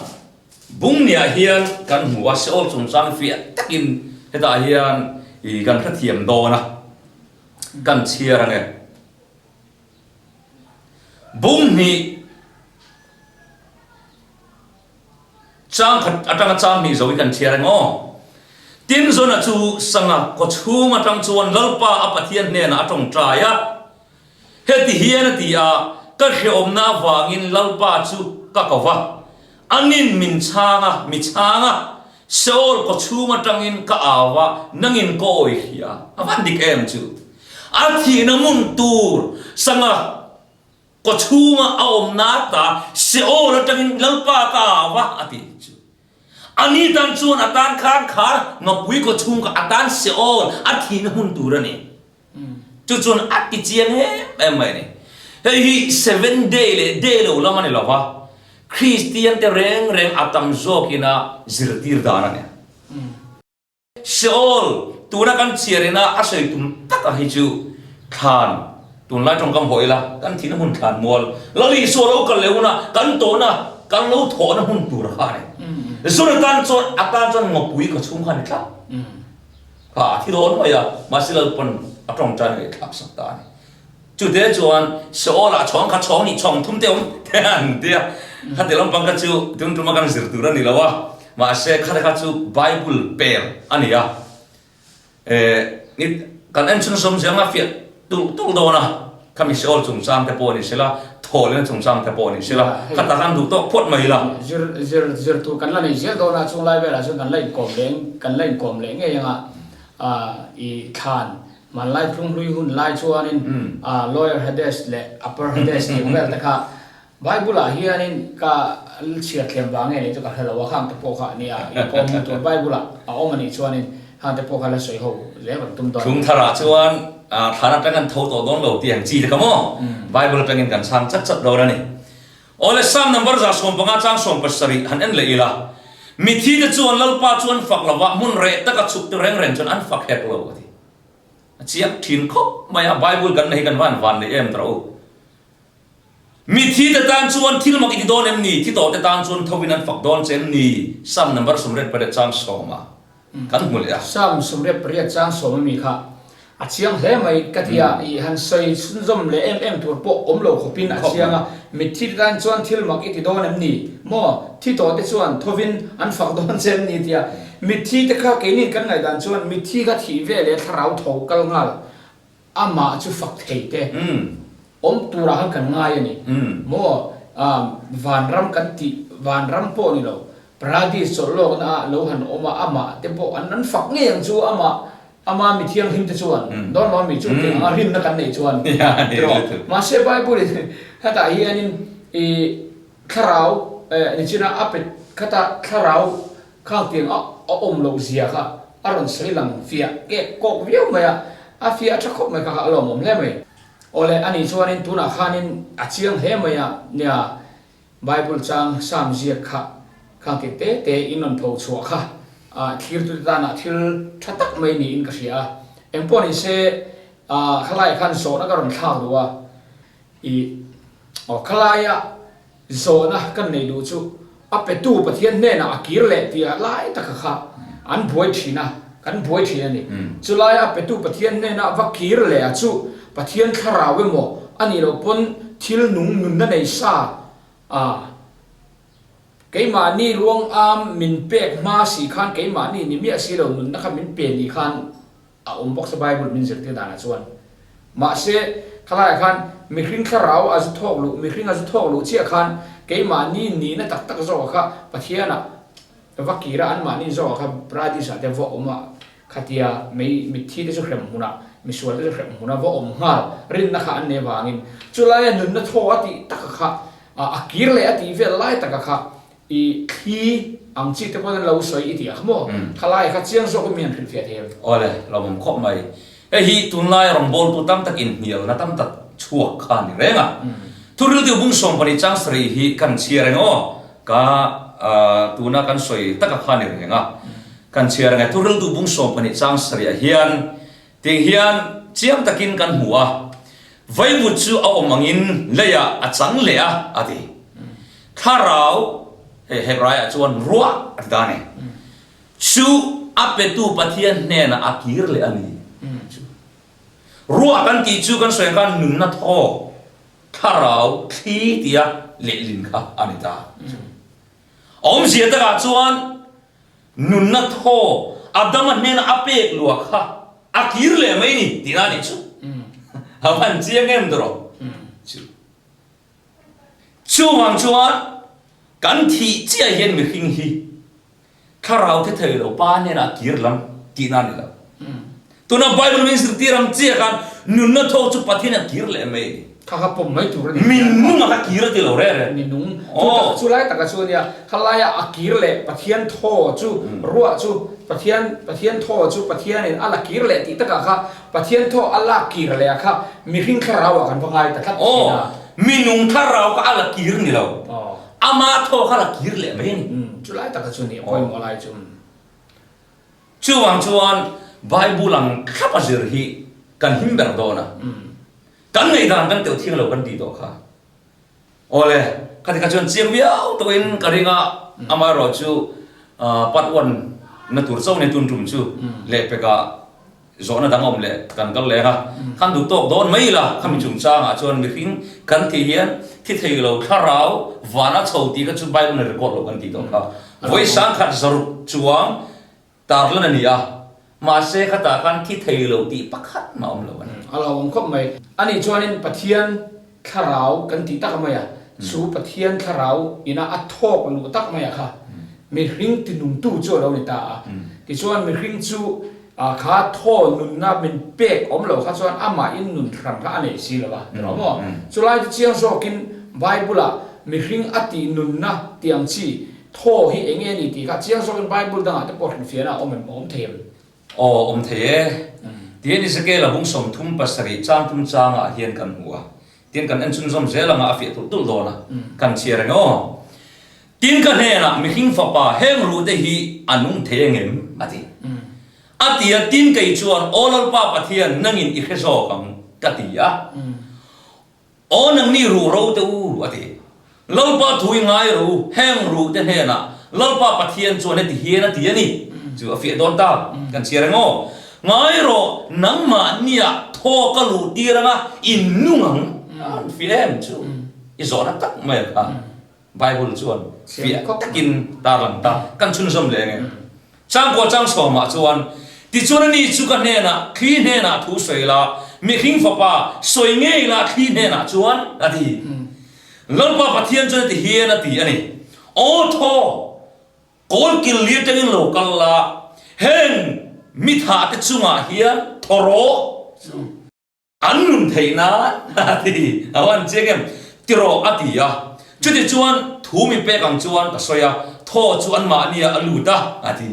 bungniah hian kan hmu a, Seol chungchang fiah takin hetah hian i kan hrethiam dawn a, kan chhiar ange. Bunghnih. Chang khat atanga chang hnih zo hi kan chhiar eng aw. Tin Jona chu sanga kawchhung atang chuan Lalpa a Pathian hnenah a tawngtai a. Heti hian a ti a, Ka hrehawmna avangin Lalpa chu ka ko va, anin min chhang a, mi chhang a, Seol kawchhung atangin ka au a, nangin ka awi hria. A van dik em chu. A thihna hmun tur sanga Kawchhunga a awmna ta Seol atangin Lalpa ka au a, a ti chu. A ni tan chuan a tan khan khar ngapui kaw chhung kha a tan Seol a thihna hmun tur a ni. Chu chuan a ti chiang em em mai a ni. Hei hi Seven Day leh Day lo lam a ni lo va, Kristian te reng reng a tam zawkina zirtir dan a ni. Seol, tuna kan chhiarina a sawi tum taka hi chu thlan, tunlai tawngkam haw ila, kan thihna hmun thlan mual, Lal Isua lo kal leh huna kan tawhna, kan lo thawhna hmun tur kha a ni. Zun atan chuan a tan chuan ngawpui ka chhung kha a ni tlat. Kha a thi dawn mai a, mahse Lalpawn a tawngtai ngaihthlak sak ta a ni. Chute chuan Seol-ah chhawng kha chhawng nih chhawng thum te awm te an ti a, khati lampang kha chu tum tuma kan zir tur a ni lo a, mahse khati kha chu Bible pel a ni a, eh kan en chhunzawm zel anga fiah tulh tulh dawn a, khami Seol chungchang te pawh a ni sela, thawhlehna chungchang te pawh a ni sela, khata khan duh tawk phawt mai ila. Zir zir zir tur kan la nei zel dawn a, chung lai velah chuan kan la inkawm leh kan la inkawm leh ngei anga i thlan Hmanlai tlunghlui hun lai chuanin Lower Hades leh Upper Hades tih ang vel te kha Bible-ah hianin ka chhiar thiam vang nge nih chu ka hre lo a, khang te pawh kha nia inkawm hmu tur Bible-ah a awm a nih chuanin khang te pawh kha la sawi ho zel kan tum dawn. Thlung tharah chuan thlan atang kan tho tawh dawn lo tih ang chi te kha maw Bible atangin kan chhang chat chat dawn a ni. Awle Psalm number 115 chang 70 han en leh ila, Mithi te chuan Lalpa chu an fak lo va, hmun reh taka chhuk te reng reng chuan an fak hek lo a ti. A chiang thin khawp mai a, Bible kan nei hi kan van van nei em tawh u. Mithi te tan chuan thil mak i ti dawn em ni? Thi tawh te tan chuan thovin an fak dawn che em ni? Psalm number 68 chang sawma. Kan hmu leh a. Psalm 88 chang sawm ami kha a chiang hle mai ka ti a, i han sawi chhunzawm leh em em tur pawh awm lo khawpin a chiang a, mitthi te tan chuan thil mak i ti dawn em ni? Maw? Thi tawh te chuan thovin an fak dawn che em ni? tia mitthi te kha keinin kan ngaihdan chuan mitthi kha thih ve leh thlarau tho kal nghal Amah chu fak thei te awm turah khan kan ngai a ni maw? Vanram kan tih, vanram pawh ni lo, Paradis chawlh lawkna ah lo han awm a, amah te pawh an an fak ngei ang chu, amah ama mi thianghlim te chuan dawn lo a mi chu tih anga rinna kan neih chuan tiraw? Mahse Bible in hetah hianin i thlarau nichina a pe khata thlarau Khang tiang a a awm loh zia kha a rawn sawi lang fiah kek kawk viau mai a, a fiah tha khawp mai kha kha a lawmawm hle mai. Awle, ani chuanin tunah khanin a chiang hle mai a, nia Bible chang Psalm ziak kha khang tiang te te in rawn pho chhuah kha a thlirtute tanah thil tha tak mai niin ka hria a. Engpawh ni se, khalaiah khan zawhna ka rawn thlak duh a, i aw khalaia Zawhna kan neih duh chu a petu Pathian hnenah a kir leh tih ah lai taka kha an buai thin a, kan buai thin a ni. Chulaia a petu Pathian hnenah va kir leh a chu Pathian thlarau emaw a nih loh pawn thil nung nunna nei sa a keimahni ruang am min pek hma si khan keimahni ni miah si lo nunna kha min pe ni khan A awm bawk sa Bible min zirtir danah chuan. Mahse, khalaiah khan mihring thlarau a zu thawk luh, mihring a zu thawk luh chiah khan keimahni nihna tak tak zawkah kha Pathianah va kir a, anmahni zawkah kha Paradis-ah te va awm a, khatia mei mitthi te chu hrem hmunah, misual te chu hrem hmunah va awm nghal rinna kha an nei avangin chulaia nunna thawk a tih taka kha a kir leh a tih vel lai taka kha I thli ang chi te pawn an lo sawi i tih a kha maw? Thalai kha chiang zawk in mi han hrilhfiah thei em? Awle, lawmawm khawp mai. Hei hi tunlai rawngbawltu tam tak inhnialna tam tak chhuak kha a ni reng a. Thuriltu bung 12 chang sarih hi kan chhiar eng aw? Ka tuna kan sawi taka kha a ni reng a. Kan chhiar eng e, Thuriltu bung 12 chang sarih ah hian Ting hian chiang takin kan hmu a, vaivut chu a awm angin leiah a chang leh a, a ti. Thlarau, hei Hebraiah chuan ruah a ti ta a ni, chu a petu Pathian hnenah a kir leh a ni. Chu ruah kan tih chu kan sawi ang khan nunna thaw, thlarau thli tia lehlin kha a ni ta. Awmzia takah chuan Nunna thaw Adama hnena a pek lua kha a kir leh mai ni tihna a nih chu. A van chiang em tawh rawh chu. Chuvang chuan kan thih chiah hian mihring hi thlarau the thei lo pa hnena a kir lam tihna a ni lo. Tuna Bible min zirtir ang chiah khan nunna thaw chu Pathian a kir leh mai a ni. Kha kha pawm mai tur a ni. Minung a kha kir a ti lo reh reh. Minung. Chu tak chu lai taka chu a nia. Khalaia a kir leh Pathian thaw chu ruah chu Pathian Pathian thaw chu Pathianin a la kir leh tih takah kha Pathian thaw a lak kir leh a kha mihring thlarau ah kan va ngai ta tlat thin a. Aw, minung thlarau kha a la kir ni lo. Ama thaw kha a la kir leh mai a ni. Chu lai taka chu a ni a pawimawh lai chu. Chuvang chuan Bible ang thlap a zir hi kan him ber dawn a. Kan ngaihdan kan teuh thiang lo kan tih tawh kha. Awle, khati kha chuan chiang viau tawhin ka ring a, amaherawh chu part one na tur chauh nei tun tum chu lehpekah zawhna dang a awm leh kan kal leng a, khan duh tawk dawn mai ila khami chungchangah chuan mihring kan thih hian thi thei lo thlarau vana chho tih kha chu Bible in record lo kan tih tawh kha. Vawi sangkhat zaruk chuang Tarlan a ni a, mahse khatah khan thi thei lo tih pakhat mah awm lo a ni. A lo awm khawp mai. Ani chuanin Pathian thlarau kan tih tak mai a, chu Pathian thlarau ina a thawk luh tak mai a kha mihring tinungtu chu a lo ni ta a. Tichuan mihring chu kha thaw nunna min pek awm lo kha chuan amahin nun hran kha a nei si lo a, ti rawh maw? Chulai chu chiang zawkin Bible-ah mihring a tih nunna tih ang chi Thaw hi eng nge ni tih kha chiang zawkin Bible dangah te pawh hrilhfiahna a awm em? A awm thei em? Aw, awm thei e. Tihian Ezekiel a bung 37 chang thum changah hian kan hmu a. Tin, kan en chhunzawm zel anga a fiah tulh tulh dawn a. Kan chhiar eng aw. Tin, ka hnenah mihring fapa heng ruhte hi a nung thei eng em? a ti. A ti a, tin kei chuan, Aw Lalpa Pathian, nangin i hre zawk ang, ka ti a. Aw nangni ruh ro te u, a ti. Lalpa thu i ngai ro u, heng ruh te hnenah Lalpa Pathian chuan heti hian a ti a ni. Chu a fiah dawn ta, kan chhiar eng aw. Ngai rawh, nangmahniah thaw ka luh tir anga in nung ang. A rawn fiah em chu, i zawhna tak mai a kha. Bible chuan fiah takin tarlang ta kan chhunzawm leh nge? Changkua chang sawmah chuan, Tichuan ani chu ka hnenah, thli hnenah thu sawi la, mihring fapa, sawi ngei la thli hnenah chuan, a ti. Lalpa Pathian chuan heti hian a ti a ni, Aw thaw, kawl kil li atangin lo kal la, heng mi thahte chungah hian thaw rawh. An nun theih nan a ti a van chiang em? Ti rawh a ti a. Chuti chuan thu mi pek ang chuan ka sawi a, thaw chu anmahnia a lut a a ti.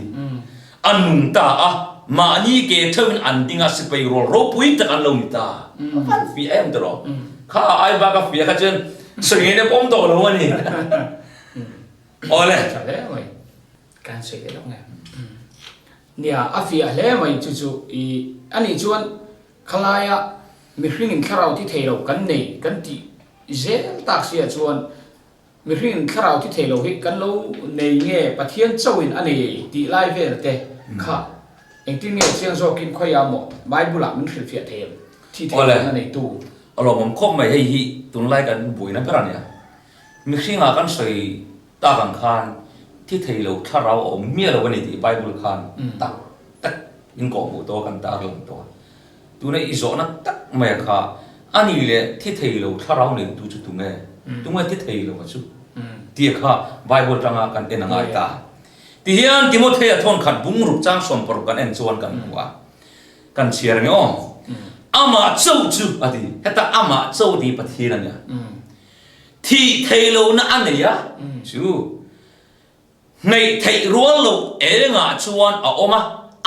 A nung ta a, mahni ke theuhin an ding a, sipai rual ropui tak an lo ni ta. A van fiah em ti rawh. Kha a ai bak a fiah kha chuan sawi ngei na pawm tawh lo a ni. Awle. Tha hle mai. Kan sawi leh lawk nge. Nia, a fiah hle mai chu chu i anih chuan Khalaia mihringin thlarau thi thei lo kan nei kan tih zel tak sia chuan mihringin thlarau thi thei lo hi kan lo nei nge Pathian chauhin a nei tih lai vel te kha engtin nge chiang zawkin khawiah maw Bible ah min hrilhfiah thei em thi thei lohna neitu. A lawmawm khawp mai hei hi tunlai kan buaina ber a nia. Mihringah kan sawi tak ang khan thi thei lo thlarau a awm miah lo a ni tih Bible khan tak tak in kawhhmuh tawh a kan tar lang tawh a. Tuna i zawhna tak mai a kha a ni leh thi thei lo thlarau neitu chu tunge? Tunge thi thei lo a chu? Tih kha Bible atanga kan en a ngai ta. Tihian Timothea thawn khat bungruk chang 60 kan en chuan kan hmu a. Kan chhiar nge aw. Amah chauh chu a ti. Heta amah chauh tih Pathian a nia. Thih theih lohna a nei a, chu hneih theih rual loh engah chuan a awm a,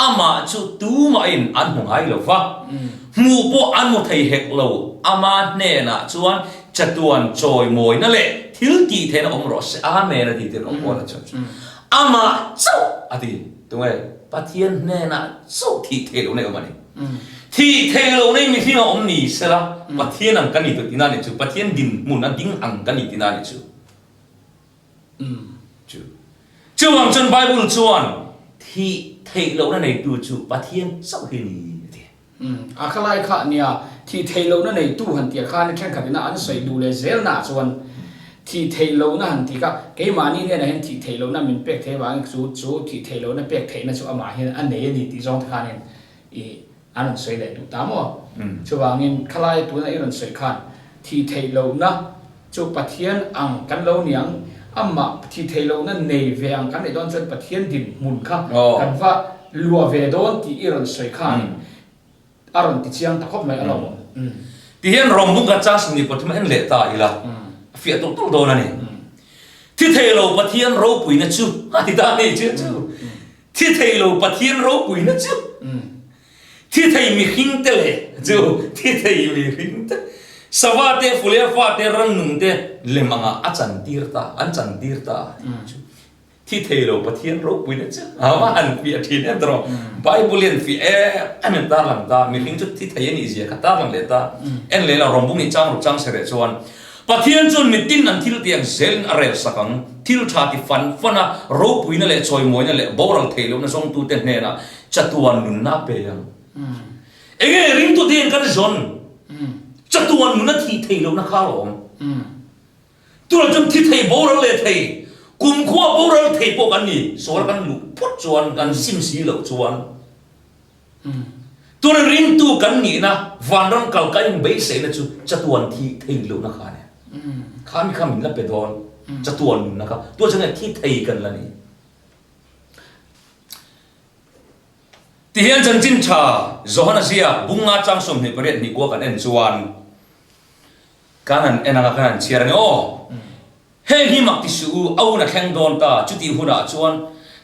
amah chu tumahin an hmu ngai lo va, hmuh pawh an hmu thei hek lo, ama hnenah chuan chatuan chawimawina leh thil tih theihna awm rawh se, Amen a ti tir rawh Paula chuan chu amah chauh a ti. Tunge? Pathian hnenah chauh thih theih lohna i awm a ni. Thih theih lohna i mihring a awm ni sela, Pathian ang ka ni tawh tina ni chu, Pathian dinhmun a ding ang ka ni tina ni chu. Chu. Chuvang chuan Bible chuan thih theih lohna neitu chu Pathian chauh hi ni a ti. A khalai kha nia, thih theih lohna neitu han tih khan thenkhat ina an sawi duh leh zel naah chuan thih theih lohna han tih kha keimahni hnenah hian thih theih lohna min pek theih avangin chu chu thih theih lohna pek theihna chu amah hian a nei a ni tih zawng te khanin i an rawn sawi leh duh ta maw? Chuvangin khalai tuna i rawn sawi khan thih theih lohna chu Pathian ang kan lo ni ang, amah thih theih lohna nei ve ang kan nih dawn chuan Pathian dinhmun kha kan va luah ve dawn tih i rawn sawi khan a rawn ti chiang ta khawp mai a lo. Ti hian Rawng bung kan chang 23 en leh ta ila, a fiah tulh tulh dawn a ni. Thi thei lo Pathian ropuina chu a ti ta a ni chu chu. Thi thei lo Pathian ropuina chu. Thi thei mihring te leh chu thi thei mihring te sava te fuleh fa te rannung te lem angah a chantir ta an chantir ta chu. Thi thei lo Pathian ropuina chu a va han fiah thin em tawh Bible hian fiah em em in tarlang ta mihring chu thi thei a nih zia kha tarlang leh ta en leh lo rawng bung nih chang ruk chang sereh chuan Pathian chuan mitin an thil tiang zelin a rel sak ang thil tha ti fan fan a ropuina leh chawimawina leh boral theih lohna zawngtute hnenah chatuan nunna a pe ang enge ringtute hian kan zawn chatuan nunna thih theih lohna kha a awm. Tunah chuan thi thei boral leh thei, kumkhua boral thei pawh kan ni, sual kan luh phawt chuan kan sim si loh chuan tuna ringtu kan nihna vanram kal ka inbeihsaihna chu chatuan thi thei lohna kha a ni. Kha mi kha min la pe dawn, chatuan nunna kha, tunah chuan thi thei kan la ni. Tihian chanchin tha Johana ziak bunga chang 28 hnih kua kan en chuan, Kan han en anga kan han chhiar ange aw. Heng hi mak ti suh u, a hun a thleng dawn ta, chutih hunah chuan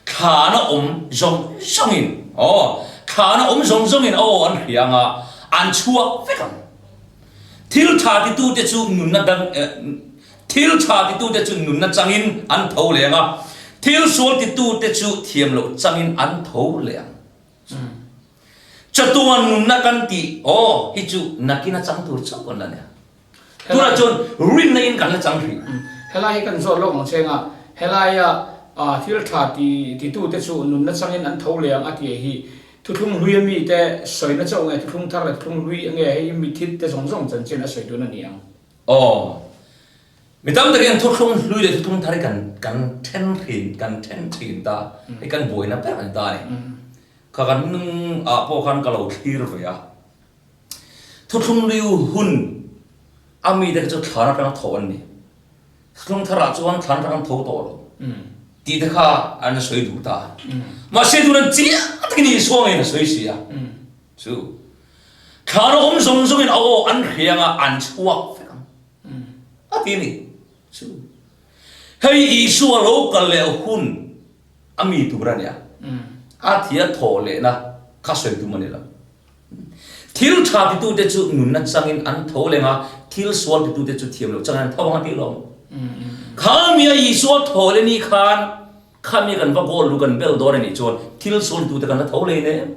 thlana awm zawng zawngin aw, thlana awm zawng zawngin a aw an hria anga an chhuak vek ang. Thil tha titute chu nunna dang thil tha titute chu nunna changin an tho leh ang a, thil sual titute chu thiam loh changin an tho leh ang. Chatuan nunna kan tih aw hi chu nakin a chang tur chauh kan la nia. Tunah chuan rinna in kan la chang hrih. Helai hi kan zawt lawk ang che nga, helaia thil tha ti titute chu nunna changin an tho leh ang a tih hi thuthlung hlui a mite sawina chauh nge thuthlung thar leh thuthlung hlui nge hei mithit te zawng zawng chanchin a sawi dun a ni ang. Aw. Mi tam tak hian thuthlung hlui leh thuthlung thar hi kan kan then thin kan then thin ta hei kan buaina ber a ni ta a ni. Kha kan nung ah pawh khan ka lo thlir ve a. Thuthlung hlui hun a mite kha chu thlan atanga tho an ni. Thuthlung thar ah chuan thlan atanga an tho tawh lo tih te kha an sawi duh ta. Mahse tunan chiang takin Isua ngeiin a sawi si a. Chu thlan a awm zawng zawngin a aw an hriang a an chhuak vek ang. A ti ni chu. Hei Isua lo kal leh hun a mi tur a nia. A thia thawh lehna kha sawi tum a ni lo. Thil tha titute chu nunna changin an tho leng a, thil sual titute chu thiam loh changin an tho ang a tih lawm. Kha mia Isua thawh leh ni khan kha mi kan va goal lu kan bel dawn a nih chuan thil sual titute kan la tho leh nem.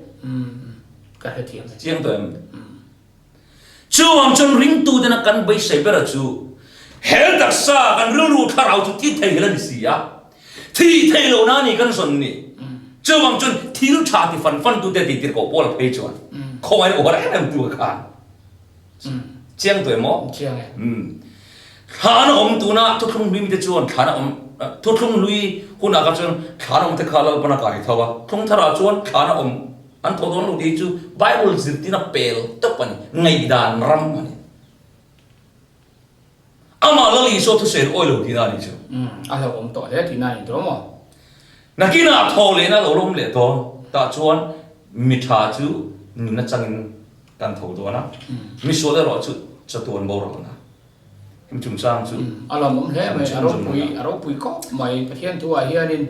Ka hrethiam e. Chiang tawh em? Chuvang chuan ringtutena kan beisei bera chu he taksa kan rilru thlarau chu thi thei hel a ni si a, thi thei lohna a ni kan zawn ni. Chuvang chuan thil tha ti fan fan tute tih tirhkoh Paula phei chuan khawngaih uar em em tu khan chiang tawh em aw? Chiang e. Thlan a awm tuna thuthlung hlui mite chuan thlan a awm thuthlung hlui hunah kha chuan thlan a awm te kha Lalpan a kai tho a, thlung tharah chuan thlan a awm An thaw dawn lo tih chu Bible zirtirna pel tawp a ni, ngaihdan ram a ni. Amah Lal Isua thusawi an awi lo tihna a nih chu. A hlauhawm tawh hle tihna a ni tawh maw? Nakinah thaw lehna a lo lawm leh dawn. Tah chuan mi tha chu nunna changin kan tho dawn a, mi sual erawh chu chatuan boralna. Hemi chungchang chu. A lawmawm hle mai, a ropui, a ropui khawp mai. Pathian thuah hianin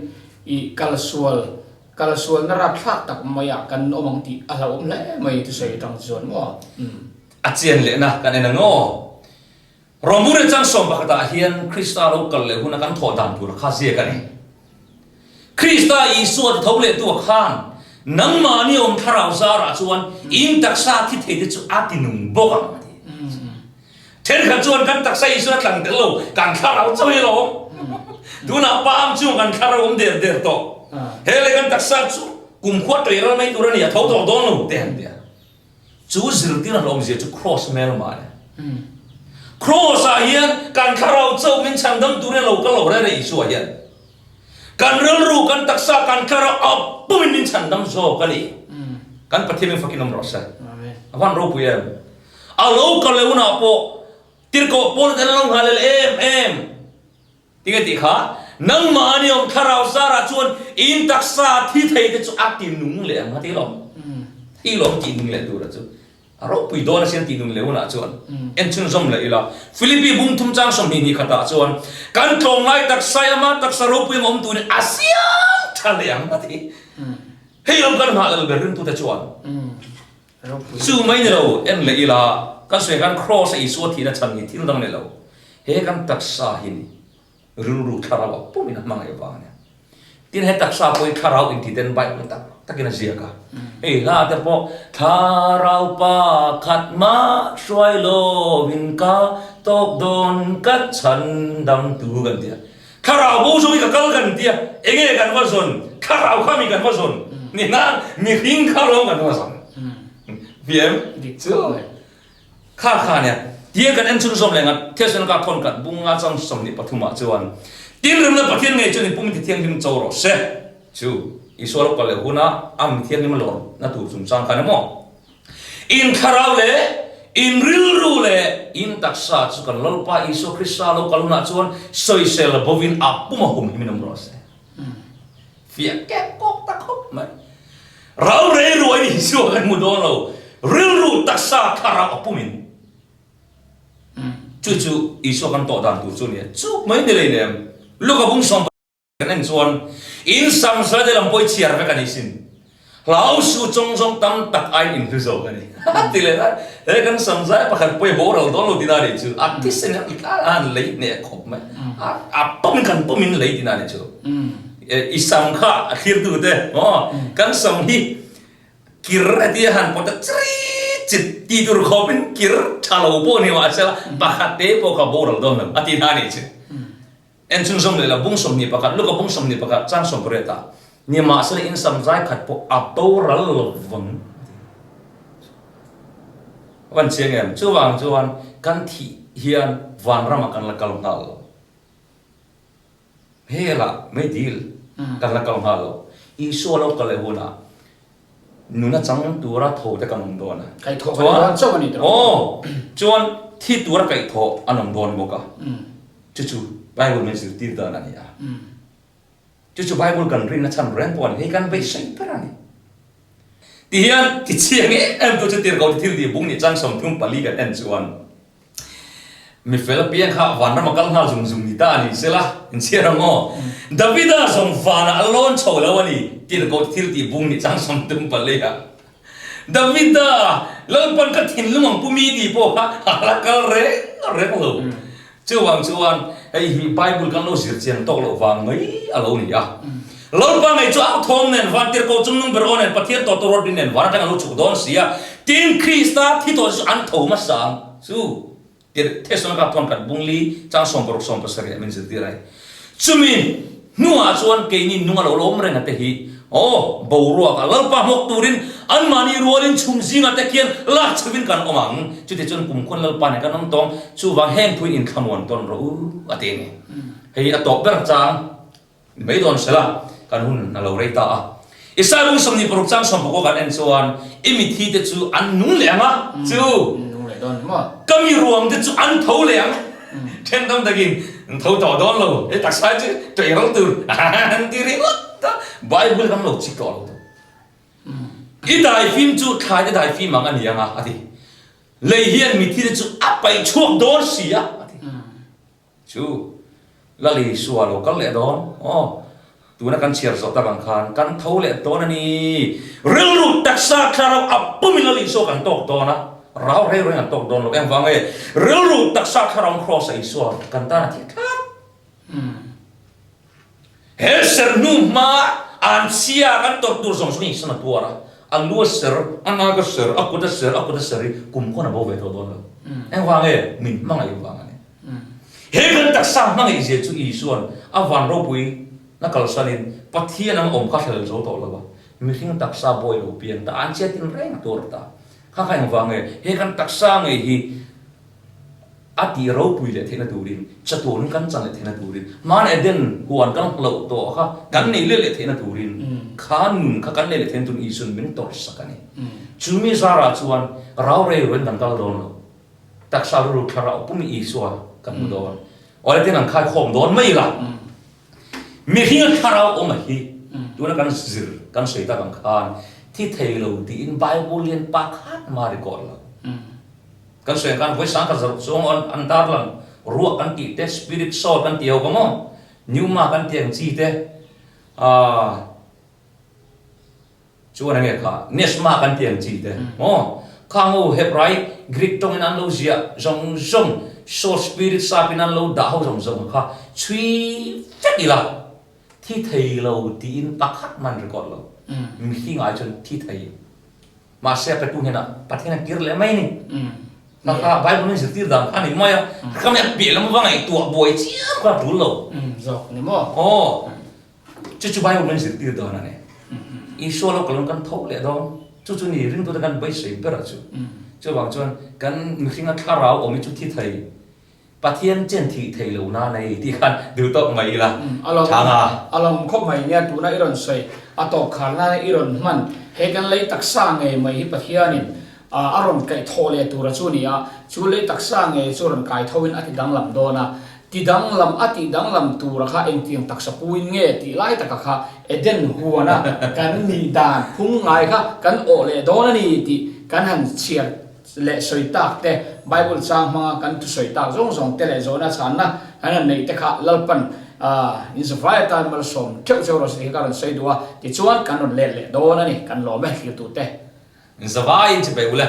i kalsual Kal sualna rapthlak tak maiah kan awm ang tih a hlauhawm hle mai thusawi atang chuan maw? Umm. A chian lehna kan en ang aw. Rawmur leh chang 11 ah hian Krista lo kal leh huna kan thawh dan tur kha ziak a ni. Krista Isua ti tho leh tu ah khan nangmahni awm thlarau zarah chuan in taksa thi thei te chu a ti nung bawk ang a ti. Thenkhat chuan kan taksa Isua a tlang tel lo, kan thlarau chauh hi alawm. Tunah pa ang chung kan thlarau awm der der tawh. He leh kan taksa chu kumkhua tawih ral mai tur a ni, a tho tawh dawn lo te han ti a. Chu zirtir a hlawmzia chu Kraws hmelma a ni. Kraws ah hian kan thlarau chauh min chhandam turin a lo kal lo reng reng Isua hian. Kan rilru, kan taksa, kan thlarau a pumin min chhandam zawk a ni. Kan Pathian min fakin awm rawh se. A van ropui em? A lo kal leh hunah pawh tirhkoh Paul ten a lo nghah lel em em. Tinge tih kha, nangmahni awm thlarau zarah chuan in taksa thi thei te chu a ti nung leh ang a ti lawm. Thi lawm tih nung leh tura chu. A ropui dawn asin tih nun leh hunah chuan en chhunzawm leh ila. Philippi bung thum chang 20 ni khatah chuan kan tlawmngai taksa i ama taksa ropui ang awm turin a siam tha leh ang a ti. Hei lam kan nghah lal ber ringtute chuan chu mai ni lo en leh ila kan sawi khan Kraws a Isua thihna chhan hi thil dang ni lo he kan taksa hi ni. Rilru thlarau a pumin a hmangaih vang a nia. Tin he taksa pawh hi thlarau inti ten Bible tak takin a ziak a. Hei hla te pawh Thlarau pa khat mah hruai lovin ka tawp dawn ka chhan dam tu kan ti a. Thlarau bo zawng hi ka kal kan ti a, enge kan va zawn? Thlarau kha mi kan va zawn? Ni nan mihring kha lawm kan va zawn. Hmiam? Dik khawp mai. Kha kha nia, tiang kan en chhunzawm leh ngat, Thesalonika thawn khat bunga chang 23 ah chuan, Tin rimna Pathian ngei chuan in pum mithianghlim cho rawh se. Chu Isua lo kal leh huna a mithianghlim a lawrna tur chungchang khan emaw, in thlarau leh in rilru leh in taksa chu kan Lalpa Isua Krista lo kal hunah chuan sawisel bovin a pum a humhim in awm rawh se. Fiah kek kawk ta khawp mai. Rau rei ruai ni chu kan hmu dawn lo. Rilru taksa thlarau a pumin. Chu chu Isua kan tawh dan tur chu nia. Chuk mai ni lei nem. Luka bung sawm kan en chuan in sam zai te lam pawh i chhiar vek a ni sin. Hlau su chawng zawng tam tak aiin in hlu zawk a ni. A ti leh a, he kan samzai pakhat pawh i boral dawn lo tina nih chu, a thisen a tla a han lei hneh khawp mai. A pawmin kan pawmin lei tina nih chu. I sam kha a thlirtu te, aw, kan sam hi kir a tia han pawt a chiri chit ti tur khawpin kir tha lo pawh ni mahsela pakhat te pawh kha boral dawn lo a ti na nih chu. En chhunzawm leh la, bung 21, Luka bung 21, chang 18 ah, Nimahsela in sam zai khat pawh a boral lo vang a ti. A van chiang em? Chuvang chuan kan thih hian vanramah kan la kal nghal lo. Helah meidil kan la kal nghal lo. Isua lo kal leh hunah nuna chang tura tho te kan awm dawn a. Kaihthawh kan ni dawn chauh a ni tawh. Aw, chuan thi tura kaihthawh an awm dawn bawk a. Chu chu Bible min zirtir dan a ni a. Chu chu Bible kan rinna chhan reng pawh a ni. Hei kan beisei ber a ni. Ti hian ti chiang em em tu chu tirhkoh ti thil tih bung nih chang 34 kan en chuan mi fel apiang kha vanram a kal nghal zung zung ni ta a ni sela in chhiar ang aw. Davida zawng vanah a lawn chho lo a ni tirhkoh ti thil tih bung nih chang 34 ah. Davida, Lalpan ka thinlung ang pu mi tih pawh kha a la kal reng reng lo. Chuvang chuan hei hi Bible kan lo zir chiang tawk loh vang mai a lo ni a. Lalpa ngei chu au thawm nen, vantirhkoh chungnung ber aw nen, Pathian tawhtu rawt rin nen van atang a lo chhuk dawn si a. Tin, Krista thi tawh chu an tho hmasa ang chu. Tirh Thesalonika thawn khat bungli chang 16 17 ah min zirtir a ni. Chumi hnuah chuan keini nung a lo lawm reng a te hi, aw, boruak a Lalpa hmawk turin anmahni rualin chhum zingah te khian lak chhuvin kan awm ang. Chutichuan kumkhuan Lalpa nen kan awm tawng, chuvang heng thuin inthlamuan tawn rawh u, a ti a ni. Hei a tawp ber chang. Ni mai dawn sela, kan hun a lo rei ta a. Isai bung 26 chang sawmpakua kan en chuan, I mithi te chu an nung leh ang a, chu ka mi ruang te chu an tho leh ang. Then tam takin, An tho tawh dawn lo, he taksa hi chu tawih ral tur an ti ringawt a, Bible kan lo chik tawh lo tu. I daifim chu thlai te daifim ang a ni ang a, a ti. Lei hian mithi te chu a paih chhuak dawn si a, a ti. Chu Lal Isua lo kal leh dawn aw, tuna kan chhiar zawh tak ang khan kan tho leh dawn a ni. Rilru taksa thlarau a pumin Lal Isua kan tawk dawn a, rau reng reng an tawk dawn lo. Engvang nge rilru taksa thlarau Kraws a Isua kan tan a thih tlat? He ser hnu hma an chhia kan tawrh tur zawng zawng Isuan a tuar a, a lu a ser, a nak a ser, a kut a ser, a kut a ser hi kum khawn a bo ve tawh dawn lo. Engvang nge min hmangaih vang a ni. He kan taksa hmangaihzia chu Isuan a van ropui na kalsanin Pathian ang awm kha hrel zo tawh lo a, mihring taksa bawi lo piang ta an chiat in reng a tuar ta. Kha kha engvang nge he kan taksa ngei hi a tih ropui leh theihna turin, chatuan kan chan leh theihna turin, hmaan Eden huan kan hlauh tawh kha kan nei leh leh theihna turin, kha nun kha kan nei leh theihna turin Isuan min tawrhsak a ni. Chumi zarah chuan rau rei ruin kan kal dawn lo. Taksa rilru thlarau pum Isua kan hmu dawn. Awle tin an khai khawm dawn mai ila. Mihringa thlarau awm a hi tuna kan zir kan sawi tak ang khan thi thei lo tiin Bible lian pakhat mah record lo. Kan sawi ang khan vawi sangkhat zaruk chuang an an tarlang ruah kan tih te, spirit soul kan tih ho kha maw, pneuma kan tih ang chi te, aah chuan enge kha neshma kan tih ang chi te maw, khang ho Hebrai, Greek tawngin an lo ziah zawng zawng, soul spirit sapin an lo dah ho zawng zawng kha chhui vek ila thi thei lo tiin pakhat man record lo, mihring ai chuan thi thei. Mahse a petu hnenah Pathian a kir leh mai a ni. Kha kha Bible in zirtir dan kha a ni mai a, ka mi a piah lam va ngaihtuah buai chiam kha a tul lo. Zawk ni maw? Aw, chu chu Bible in zirtir dan a ni. Isua lo kalawm kan tho leh dawn, chu chu ni ringtute kan beisei ber a chu. Chuvang chuan kan mihringa thlarau awm hi chu thi thei. Pathian chen thih thei lo na nei tih khan duh tawk mai ila tha nga. A lawm khawp mai nia tuna i rawn sawi a tawp khar nana i rawn hman he kan lei taksa ngei mai hi Pathianin a rawn kaih thawh leh tura chu ni a, chu lei taksa ngei chu rawn kai tho in a ti danglam dawn a, ti danglam a tih danglam tura kha engtiang taksa puin nge tih lai taka kha Eden huana kan nih dan phung ngai kha kan awh leh dawn a ni tih kan han chhiar leh sawi tak te, Bible chang hmanga kan thusawi tak zawng zawng te leh zawhna chhanna kan han neih te kha Lalpan inzavai atan malsawm theuh cheu rawh se tih kha ka rawn sawi duh a, tichuan kan rawn let leh dawn a ni, kan lawm e thlirtu te. Inzavaiin chi peih u le.